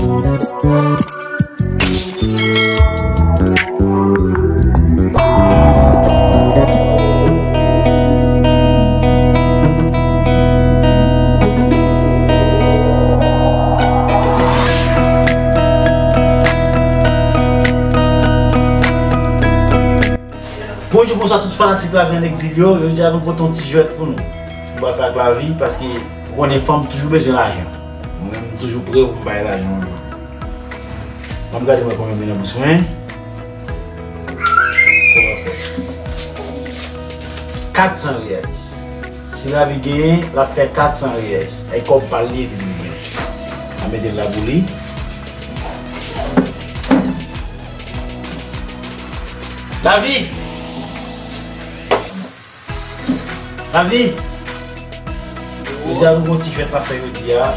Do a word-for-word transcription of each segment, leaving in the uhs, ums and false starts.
Bonjou, bonswa tout fanatik Lavi an Egzil yo. Jodi a nou pote yon ti jwèt pou nou. Nou pral fè ak Lavi paske ou konnen fanm toujou bezwen lajan. Mwen menm, m toujou prè pou m bay lajan. Ban m gade wè konbyen m gen nan bous mwen. Kat san reyais. Si Lavi genyen, l ap fè kat san reyais. E kòb pa l li epi li genyen. N a mete l la pou li. Lavi! Lavi! Jodi a nou gon ti jwèt n ap fè jodi a.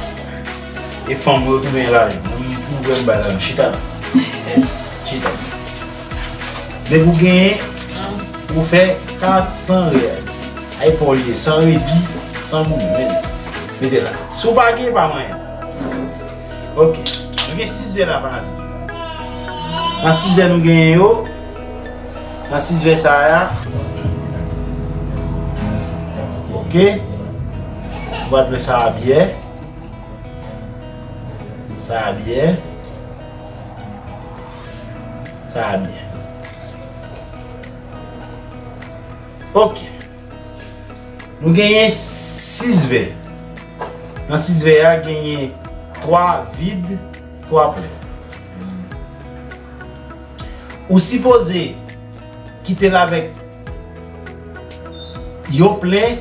E fanm mwen yo tou gen lajan. Mwen menm pou mwen m bay lajan. Chita la. Chita. Depi w genyen, ou fè kat san reyais. Ay pa w li ye, san redi, san goumen. Mete la. Si w pa genyen, pa manyen. Ok. Nou gen sis vè la, fanatik. Nan sis vè nou genyen yo. Nan sis vè sa a. Ok. Nou pral plen sa a byè. Sa a byè. Sa a byè. Ok. Nou genyen sis vè. Nan sis vè a, genyen twa vid, twa plen. Ou sipoze kite l avèk yon plen,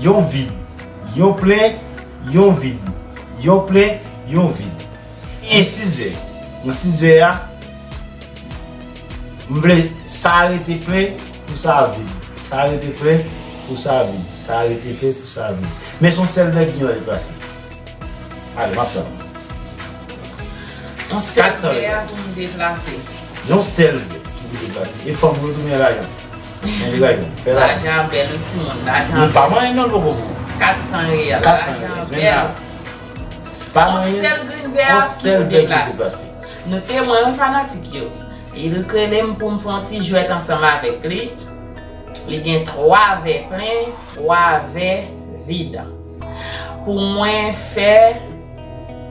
yon vid, yon plen, yon vid, yon plen, yon vid. Gen sis vè. Nan sis vè a, m vle sa rete plen pou sa vid. Sa rete plen pou sa vid. Sa rete plen pou sa vid. Men se yon sèl vè ki gen dwa deplase. Ale, m ap tann. Yon sèl vè a pou m deplase. Yon sèl vè ki pou deplase. E fanm yo tou gen lajan. Men li lajan. Fè lajan. Lajan bèl, wi, timoun. Lajan bèl. Nou pa manyen non, nou poko. Kat san reyèl. Kat san reyèl. Lajan bèl. Pa manyen. Yon sèl grenn vè a pou deplase. Nou temwen, wi, fanatik yo. Irik rele m pou m fè yon ti jwèt ansanm avèk li. Li gen twa vè plen, twa vè vid. Pou mwen fè,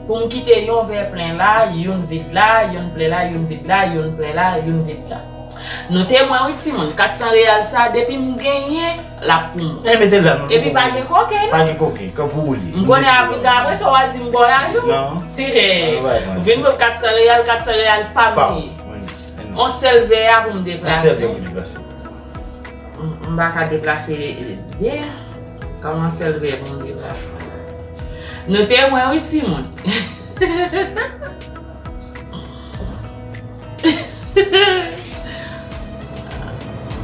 pou m kite yon vè plen la, youn vid la, youn plen la, youn vid la, youn plen la, youn vid la. Nou temwen, wi, timoun, kat san reyèl sa, depi m genyen, l ap pou mwen. E mete l la, non. Epi pa gen koken, non. Pa gen koken, kanpe pou ou li. M konnen apre, apre sa, w a di m ba w lajan. Non. Ou vin mwen kat san reyèl, kat san reyèl pa m li ye. Yon sèl vè a pou m deplase. Yon sèl vè pou deplase. M, m pa ka deplase de. Kòman sèl vè pou m deplase? Nou temwen, wi, timoun.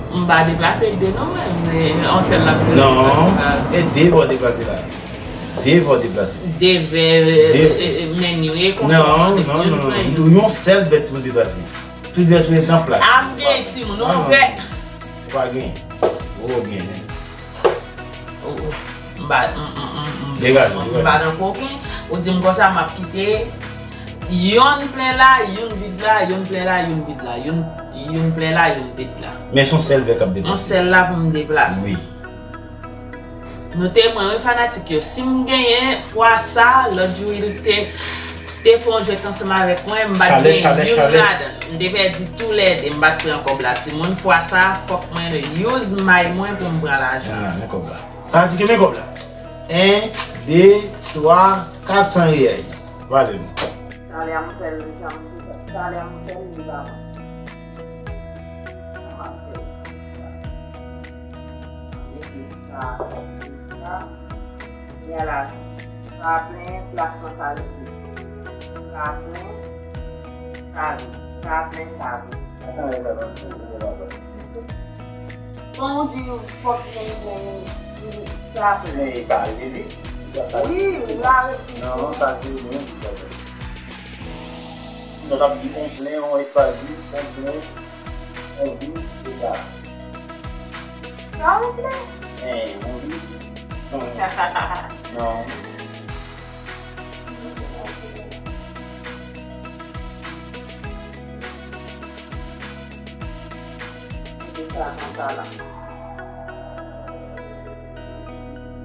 M pa deplase de non, men, men yon sèl la pou deplase la. Non, e de vè w deplase la. De vè w deplase. De vè, e, e, e, men yo, e konsa. Non, non, non, non. Yon sèl vè ki sipoze deplase. Tout vè yo met nan plas. A m gen timoun, yon vè. Ou pa gen. Ou gen. Ou, ou, m pa, m, m, m, m, degaje, m, m degaje. Pa nan koken. Ou di m konsa, m ap kite. Yonn plen la, yonn vid la, yonn plen la, yonn vid la. Yonn, yonn plen la, yonn vid la. Men se yon sèl vè k ap deplase. Yon sèl la pou m deplase. Wi. Nou temwen, wi, fanatik yo. Si m genyen, fwa sa, lòt jou, Irik te, te fè yon jwèt ansanm avèk mwen, m pa t gen youn ladan l. M te pèdi toulède, m pa t pran kòb la, timoun. Fwa sa, fòk mwen use may mwen pou m pran lajan. Ah, men kòb la. Fanatik yo, men kòb la. En, de, twa, kat san reyèl. Vale nou. Talè a m fè l, jan m di, talè a m fè l, li pa bon. Sa m ap fè sa. Mete sa, mete sa. Kounye a la, sa plen, plasman sa vide. Sa plen, sa vide. Sa plen, sa vide. Atann, atann, atann, atann, atann. Bon, ou di nou fòk gen, gen, gen, sa plen. Men sa vide, wi. Sa, sa vide. Wi, ou la, non, sa vide, non, sa vide. Sinon, n ap di on plen, on espas vid, on plen, on vid, se sa. Sa on plen? Hein, on vid. Non. Non. Sa konsa la.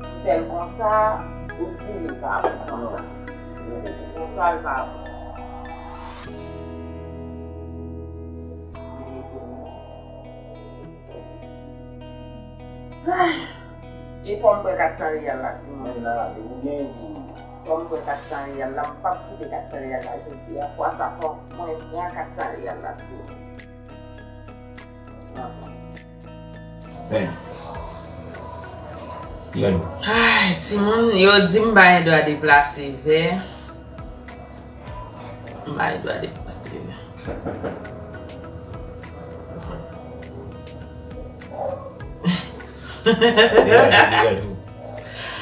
M fè l konsa, ou di li pa bon konsa. Konsa l pa bon. Ay, e fò m pran kat san reyal la, timoun. Fò m pran kat san reyal la, m p ap kite kat san reyal la jodi a. Fwa sa, fò mwen pran kat san reyal la, timoun. Ay, timoun, yo di m pa gen dwa deplase vè. M pa gen dwa deplase vè.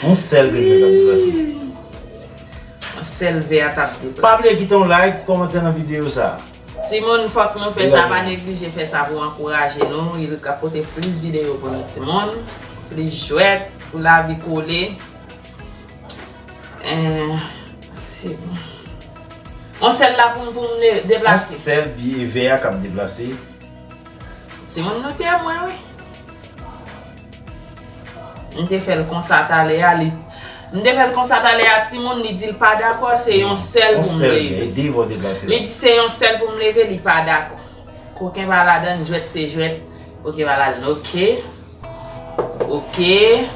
Yon sèl grenn vè k ap deplase. Yon sèl vè a t ap deplase. Pa bliye kite yon like, kòmantè nan videyo sa. Timoun, fòk nou fè sa, pa neglije fè sa pou ankouraje nou. Li ka pote plis videyo pou nou, timoun. Plis jwèt, pou lavi kole. Eh, se bon. Yon sèl la pou, pou m deplase. Yon sèl vè a k ap deplase. Timoun, nou te mwen, wi. M te fè l konsa talè a, li, m te fè l konsa talè a, timoun, li di l pa dakò, se yon sèl pou m leve. Li di se yon sèl pou m leve, li pa dakò. Koken pa ladan, jwèt se jwèt, koken pa ladan, oke. Oke.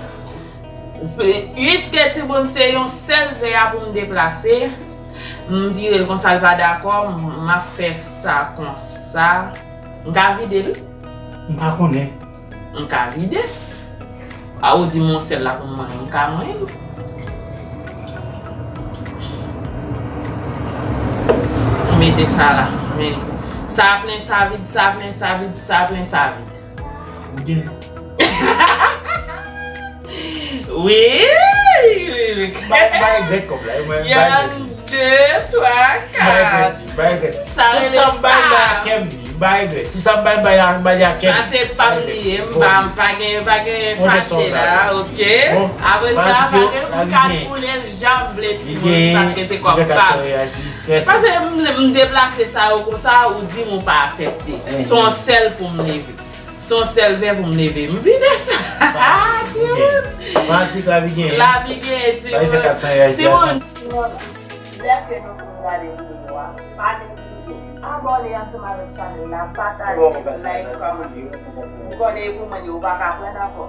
Piske timoun se yon sèl vè a pou m deplase, m vire l konsa l pa dakò, m ap fè sa konsa. M ka vide l wi. M pa konnen. M ka vide. A ou di m yon sèl la pou m manyen, m ka manyen l. M mete sa la, men sa plen, sa vid, sa plen, sa vid, sa plen, sa vid. Ou gen. Wi, wi, wi. Bay, bay regrèt kòb la, mwen bay regrèt. Yon, de, twa, kat. Bay regrèt, bay regrèt. Tout sa m bay, bay a kè m li, bay regrèt. Tout sa m bay, bay a, bay a kè m. Sa se pa m li ye, m pa, m pa gen, pa gen fache la, oke? Apre sa, pa gen pou m kalkile l jan m vle timoun, paske se kòb pa m. Paske m, m deplase sa yo konsa, ou di m ou pa aksepte. Se yon sèl pou m leve. Se yon sèl vè pou m leve. M vide sa. Timoun. Fanatik lavi genyen. Lavi genyen, timoun. Timoun, lè ke nou fin gade videyo a, pa neglije abòne ansanm avèk chanèl la, pataje, like, kòmante. Ou konnen e pou mwen yo, ou pa ka pran ankò.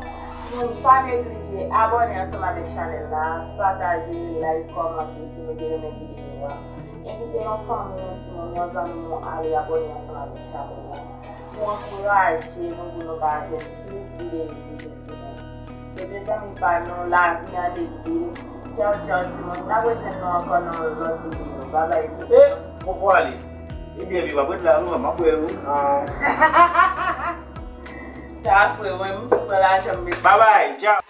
Timoun, pa neglije abòne ansanm avèk chanèl la, pataje, like, kòmante si nou te renmen videyo a. Envite yon fanmi nou, timoun, yon zanmi nou ale abòne ansanm avèk chanèl la. Pou ankouraje nou, pou nou ka jwenn plis videyo toujou, timoun. Se te zanmi pa nou, Lavi an Egzil. Tchaw, tchaw, timoun. N ap rejwenn nou ankò nan yon lòt videyo. Babay, tout moun. Poko ale. Ebyen, pi w ap ret la, non, m ap wè w. Sa fre, mwen, m tou pran lajan m met. Babay, tchaw.